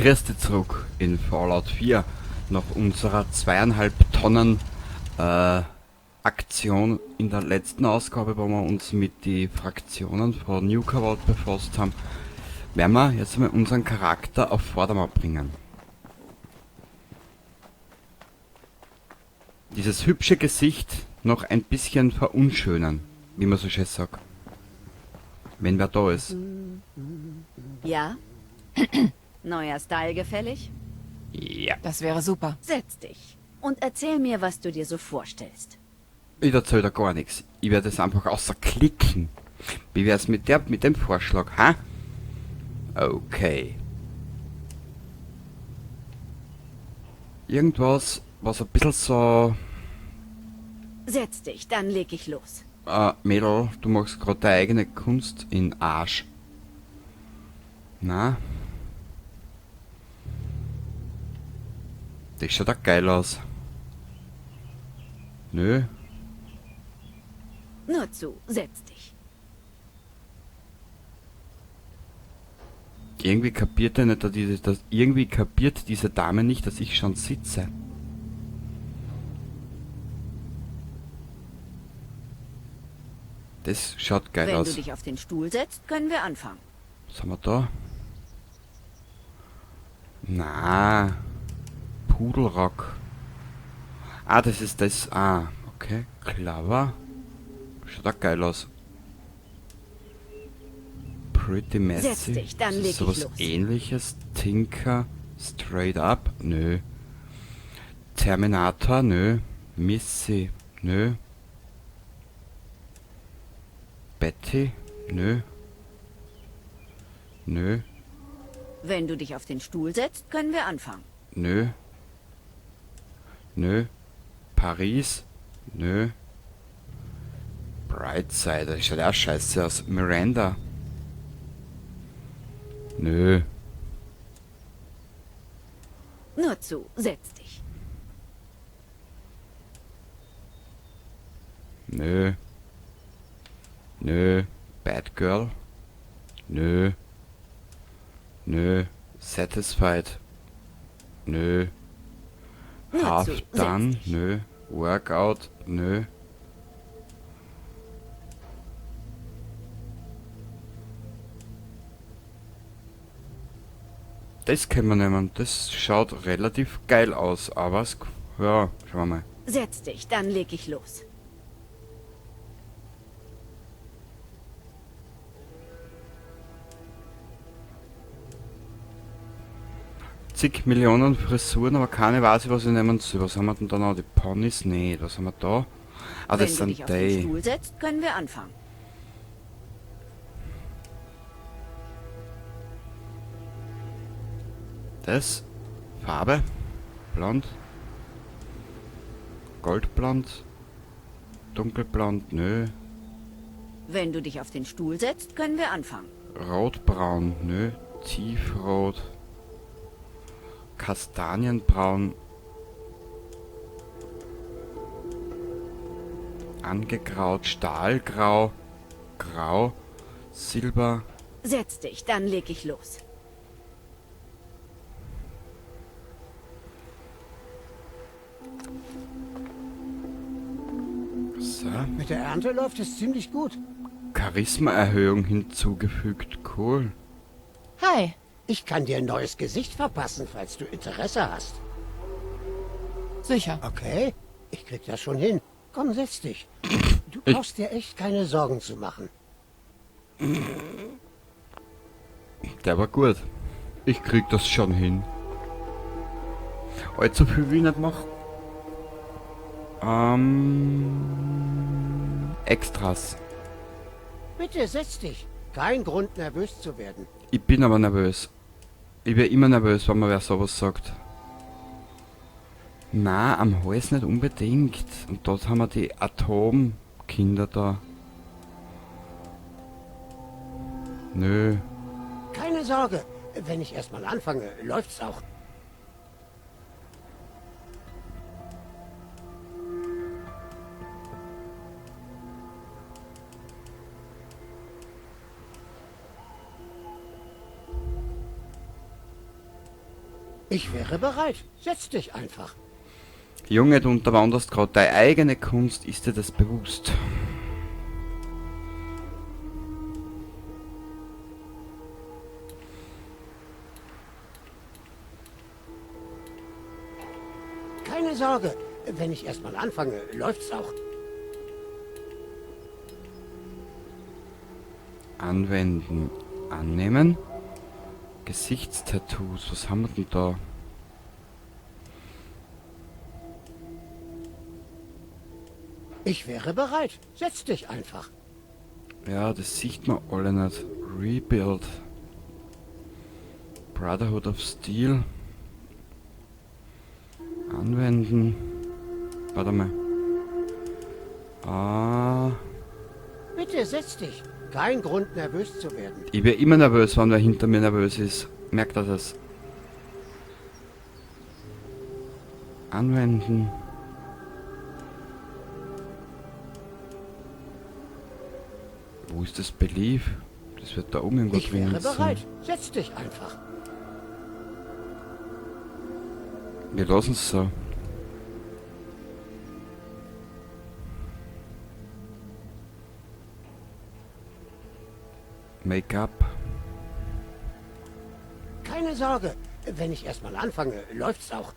Grüß dich zurück in Fallout 4 nach unserer 2,5 Tonnen Aktion in der letzten Ausgabe, wo wir uns mit den Fraktionen von Nuka World befasst haben, werden wir jetzt mal unseren Charakter auf Vordermann bringen. Dieses hübsche Gesicht noch ein bisschen verunschönern, wie man so schön sagt. Wenn wer da ist. Ja? Neuer Style gefällig? Ja. Das wäre super. Setz dich und erzähl mir, was du dir so vorstellst. Ich erzähl da gar nichts. Ich werde es einfach außer klicken. Wie wär's mit dem Vorschlag, ha? Okay. Irgendwas, was ein bisschen so... Setz dich, dann leg ich los. Mädel, du machst grad deine eigene Kunst in Arsch. Na? Das schaut auch geil aus. Nö. Nur zu, setz dich. Irgendwie kapiert er nicht, dass diese, dass, irgendwie kapiert diese Dame nicht, dass ich schon sitze. Das schaut geil Wenn aus. du dich auf den Stuhl setzt, können wir anfangen. Was haben wir da? Na, Pudelrock. Ah, das ist das. Ah, okay. Clover. Schaut auch geil aus. Pretty messy. Setz dich, dann Das ist leg ich sowas los. Ähnliches. Tinker. Straight up. Nö. Terminator. Nö. Missy. Nö. Betty? Nö. Nö. Wenn du dich auf den Stuhl setzt, können wir anfangen. Nö. Nö. Paris? Nö. Brightside, das schaut auch scheiße aus. Miranda? Nö. Nur zu, setz dich. Nö. Nö. Bad Girl? Nö. Nö. Satisfied? Nö. Nur Half zu, setz done? dich. Nö. Workout? Nö. Das können wir nehmen. Das schaut relativ geil aus, aber es, ja, schauen wir mal. Setz dich, dann leg ich los. Zig Millionen Frisuren, aber keine weiß ich, was ich nehmen soll. Was haben wir denn da noch? Die Ponys? Nee, was haben wir da? Ah, das Wenn du sind dich auf den die. Stuhl setzt, können wir anfangen. Das. Farbe. Blond. Goldblond. Dunkelblond, nö. Wenn du dich auf den Stuhl setzt, können wir anfangen. Rotbraun, nö. Tiefrot. Kastanienbraun. Angegraut, Stahlgrau, Grau, Silber. Setz dich, dann leg ich los. So. Mit der Ernte läuft es ziemlich gut. Charisma-Erhöhung hinzugefügt, cool. Hi. Ich kann dir ein neues Gesicht verpassen, falls du Interesse hast. Sicher. Okay, ich krieg das schon hin. Komm, setz dich. Du Ich brauchst dir echt keine Sorgen zu machen. Der war gut. Ich krieg das schon hin. Allzu viel will ich nicht machen. Extras. Bitte setz dich. Kein Grund, nervös zu werden. Ich bin aber nervös. Ich wär immer nervös, wenn mir wer sowas sagt. Na, am Hals nicht unbedingt. Und dort haben wir die Atomkinder da. Nö. Keine Sorge. Wenn ich erstmal anfange, läuft's auch. Ich wäre bereit. Setz dich einfach. Junge, du unterwanderst gerade deine eigene Kunst, ist dir das bewusst? Keine Sorge. Wenn ich erstmal anfange, läuft's auch. Anwenden, annehmen. Gesichtstattoos, was haben wir denn da? Ich wäre bereit. Setz dich einfach. Ja, das sieht man alle nicht. Rebuild. Brotherhood of Steel. Anwenden. Warte mal. Ah. Bitte setz dich. Kein Grund, nervös zu werden. Ich bin immer nervös, wenn wer hinter mir nervös ist. Merkt er das? Anwenden. Wo ist das Belief? Das wird da oben irgendwo Ich wäre drin sein. bereit. Setz dich einfach. Wir lassen es so. Make-up. Keine Sorge. Wenn ich erstmal anfange, läuft's auch.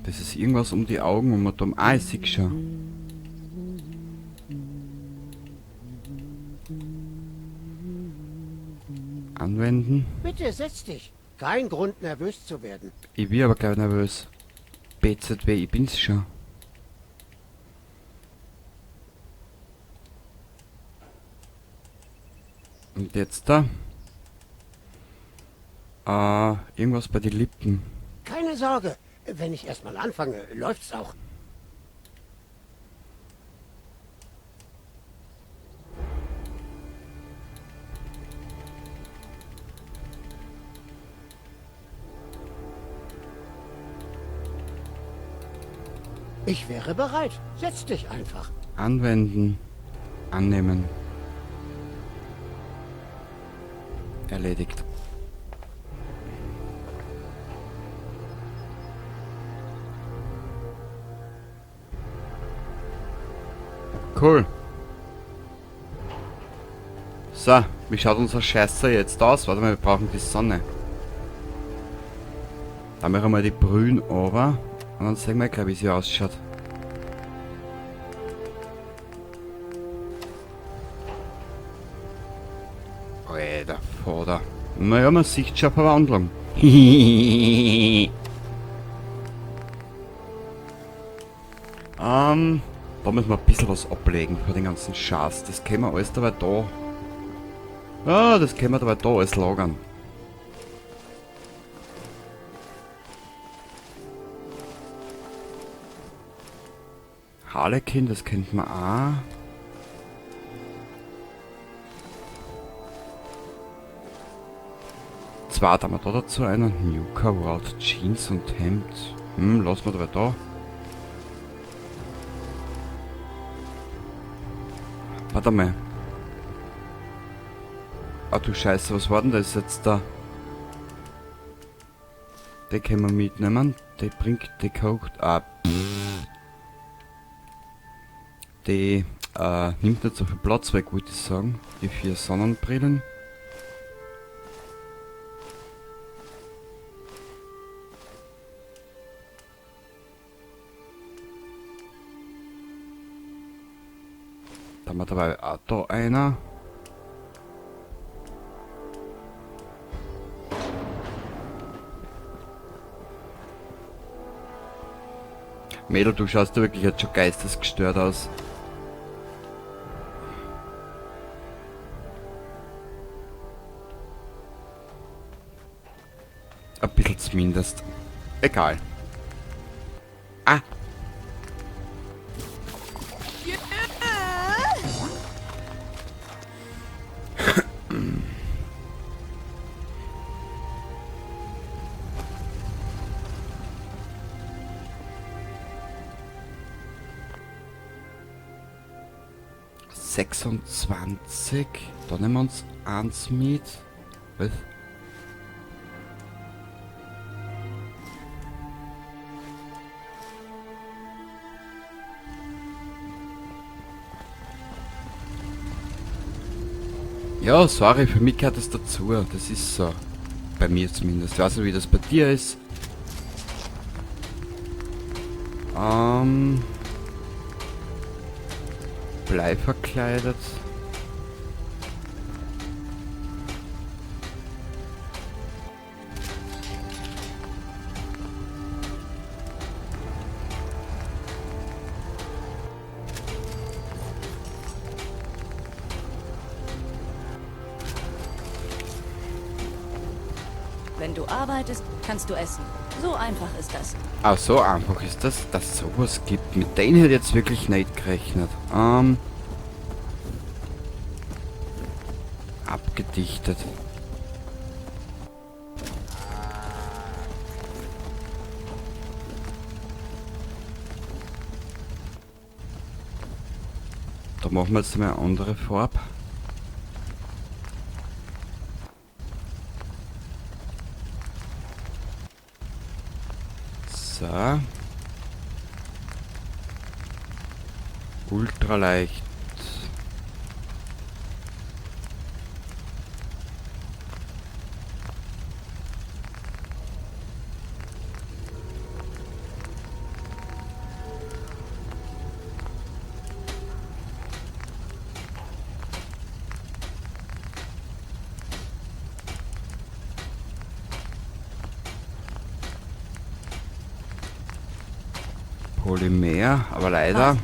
Das ist irgendwas um die Augen und man da. Ah, ich sehe schon. Anwenden. Bitte setz dich. Kein Grund, nervös zu werden. Ich bin aber gleich nervös. BZW, ich bin's schon. Und jetzt da. Ah, irgendwas bei den Lippen. Keine Sorge. Wenn ich erstmal anfange, läuft's auch. Ich wäre bereit. Setz dich einfach. Anwenden. Annehmen. Erledigt. Cool. So, wie schaut unser Scheißer jetzt aus? Warte mal, wir brauchen die Sonne. Da machen wir mal die Brühen runter. Und dann sehen wir gleich, wie sie ausschaut. Alter Vater. Naja, man sieht schon Verwandlung. Da müssen wir ein bisschen was ablegen für den ganzen Schatz. Das können wir alles dabei da. Ja, das können wir dabei da alles lagern. Harlekin, das kennt man auch. Zwar da haben wir da dazu einen Nuka World Jeans und Hemd. Lassen wir dabei da. Warte mal. Ah du Scheiße, was war denn das jetzt da? Den können wir mitnehmen. Der bringt, der kocht. Ah, pff. Die nimmt nicht so viel Platz weg, würde ich sagen. Die 4 Sonnenbrillen. Da haben wir dabei auch da einer. Mädel, du schaust dir wirklich jetzt schon geistesgestört aus. Ein bisschen zumindest. Egal. Ah! 26. Da nehmen wir uns eins mit. Was? Ja, sorry, für mich gehört das dazu. Das ist so. Bei mir zumindest. Ich weiß nicht, wie das bei dir ist. Blei verkleidet. Wenn du arbeitest, kannst du essen. So einfach ist das. Ah, so einfach ist das, dass es sowas gibt. Mit denen hätte ich jetzt wirklich nicht gerechnet. Abgedichtet. Da machen wir jetzt mal eine andere Farbe. So. Ultraleicht. Polymer, aber leider. Was?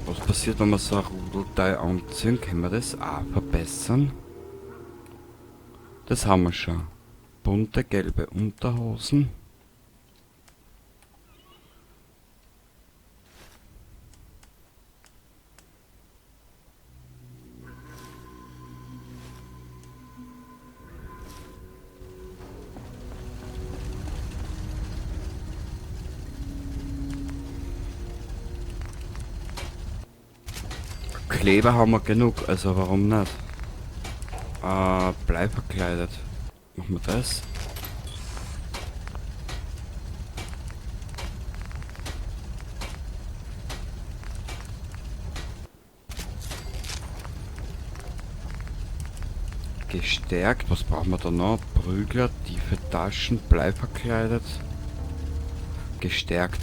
Was passiert, wenn wir so ein Rudelteil anziehen? Können wir das auch verbessern? Das haben wir schon. Bunte gelbe Unterhosen. Kleber haben wir genug, also warum nicht? Blei verkleidet. Machen wir das. Gestärkt, was brauchen wir da noch? Prügler, tiefe Taschen, Blei verkleidet. Gestärkt.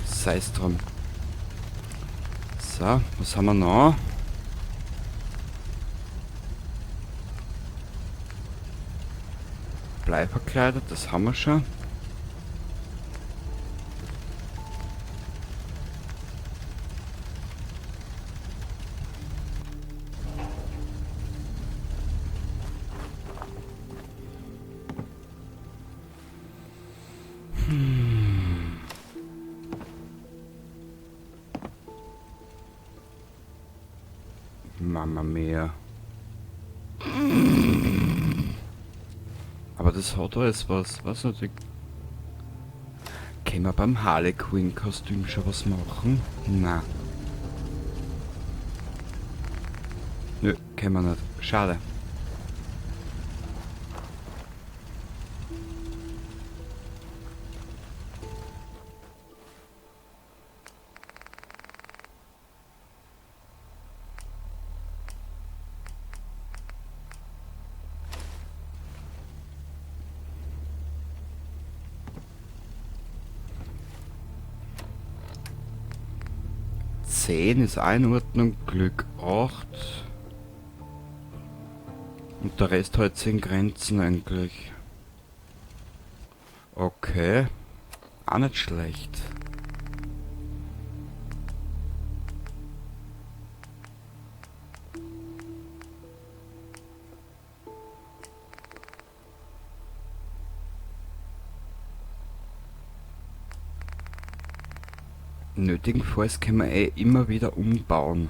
Sei's drum. So, was haben wir noch? Blei verkleidet, das haben wir schon. Mama mia. Aber das hat alles was. Was natürlich. Können wir beim Harley Quinn Kostüm schon was machen? Na. Nö, können wir nicht. Schade. 10 ist auch in Ordnung, Glück 8. Und der Rest hält sich in Grenzen eigentlich. Okay. Auch nicht schlecht. Nötigenfalls können wir eh immer wieder umbauen.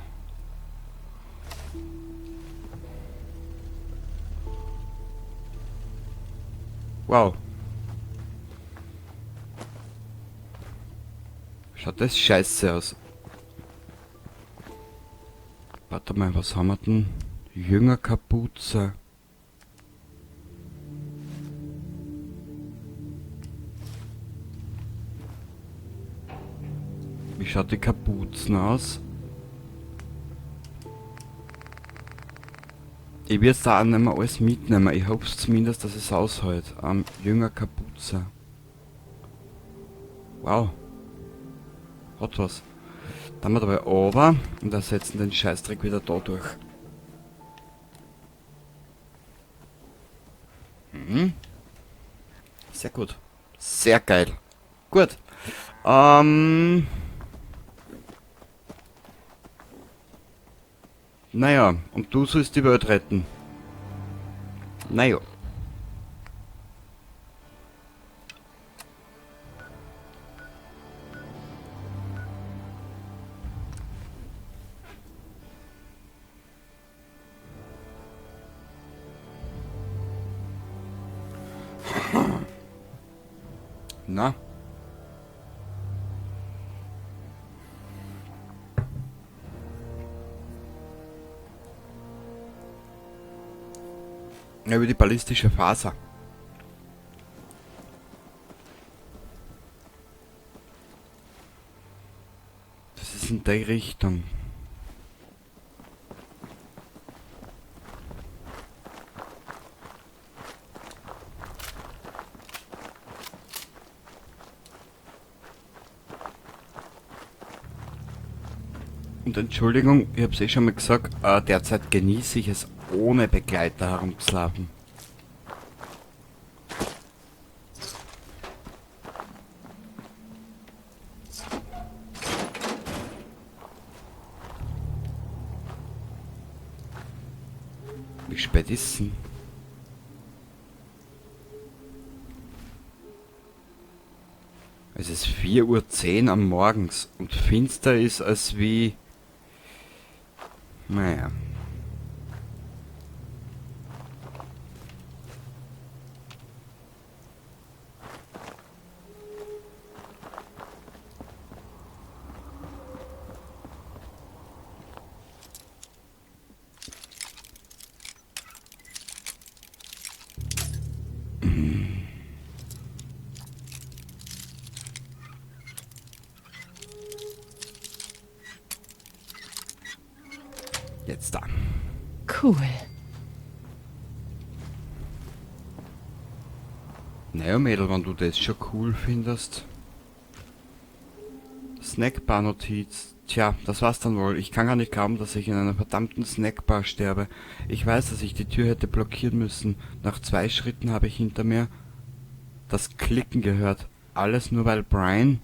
Wow. Schaut das scheiße aus. Warte mal, was haben wir denn? Jüngerkapuze. Wie schaut die Kapuzen aus? Ich werde da auch nicht mehr alles mitnehmen. Ich hoffe zumindest, dass es aushält. Jüngerkapuze. Wow. Hat was. Dann wir dabei runter und ersetzen den Scheißdreck wieder da durch. Mhm. Sehr gut. Sehr geil. Gut. Naja, und du sollst die Welt retten. Naja. Na? Ja, über die ballistische Faser. Das ist in die Richtung. Und Entschuldigung, ich hab's eh schon mal gesagt, derzeit genieße ich es, ohne Begleiter herumzulaufen. Wie spät ist denn? Es ist 4:10 Uhr am Morgens und finster ist als wie... Naja. Jetzt da. Cool. Naja, Mädel, wenn du das schon cool findest. Snackbar-Notiz. Tja, das war's dann wohl. Ich kann gar nicht glauben, dass ich in einer verdammten Snackbar sterbe. Ich weiß, dass ich die Tür hätte blockieren müssen. Nach 2 Schritten habe ich hinter mir das Klicken gehört. Alles nur weil Brian...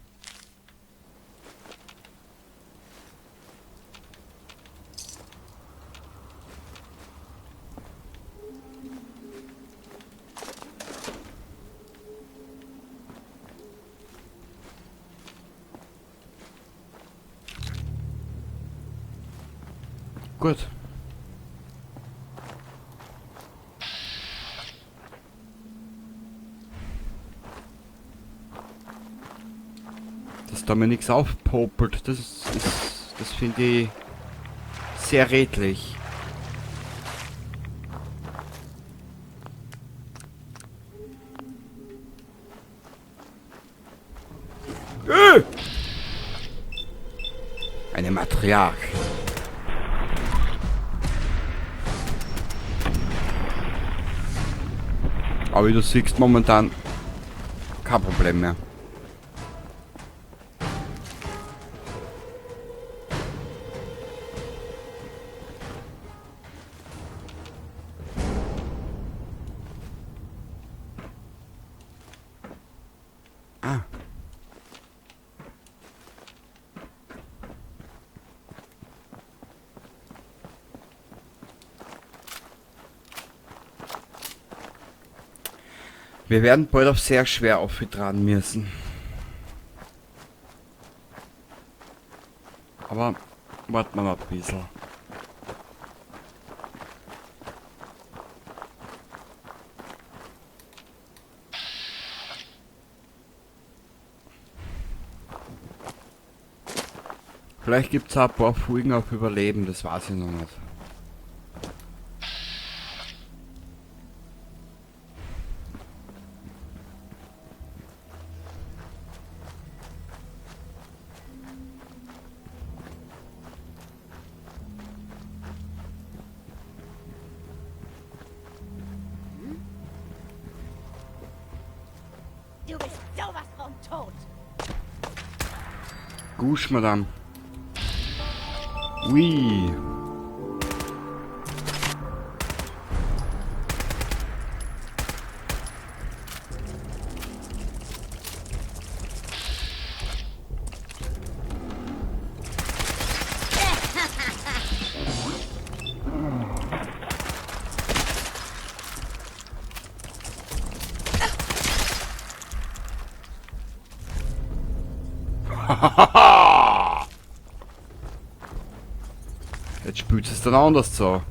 Gut. Dass da mir nichts aufpopelt, das finde ich sehr redlich. Eine Matriarch. Aber wie du siehst, momentan kein Problem mehr. Ah. Wir werden bald auf sehr schwer auftragen müssen. Aber warten wir noch ein bisschen. Vielleicht gibt's auch ein paar Folgen auf Überleben, das weiß ich noch nicht. Du bist sowas von tot. Gusch, Madame. Ui. Jetzt spült es dann anders so.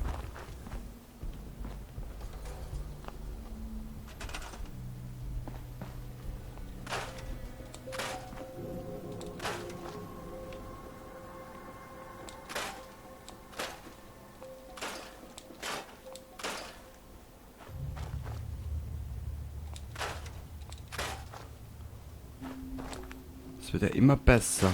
Es wird ja immer besser.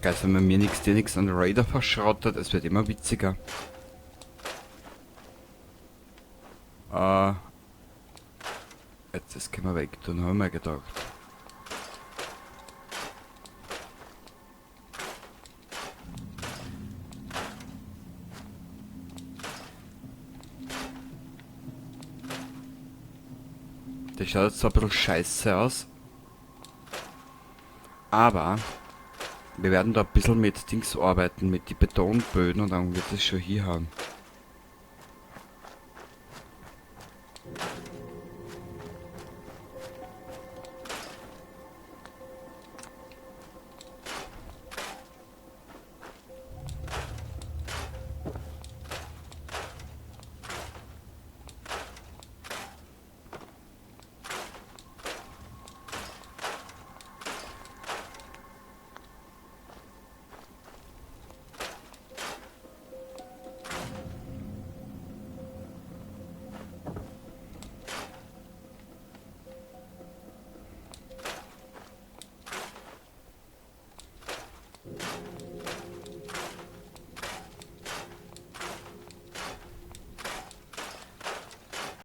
Geil, wenn man mir nix, dir nix an Raider verschrottet, es wird immer witziger. Jetzt, das können wir weg tun, haben wir gedacht. Das schaut jetzt zwar ein bisschen scheiße aus, aber wir werden da ein bisschen mit Dings arbeiten, mit die Betonböden, und dann wird es schon hier haben.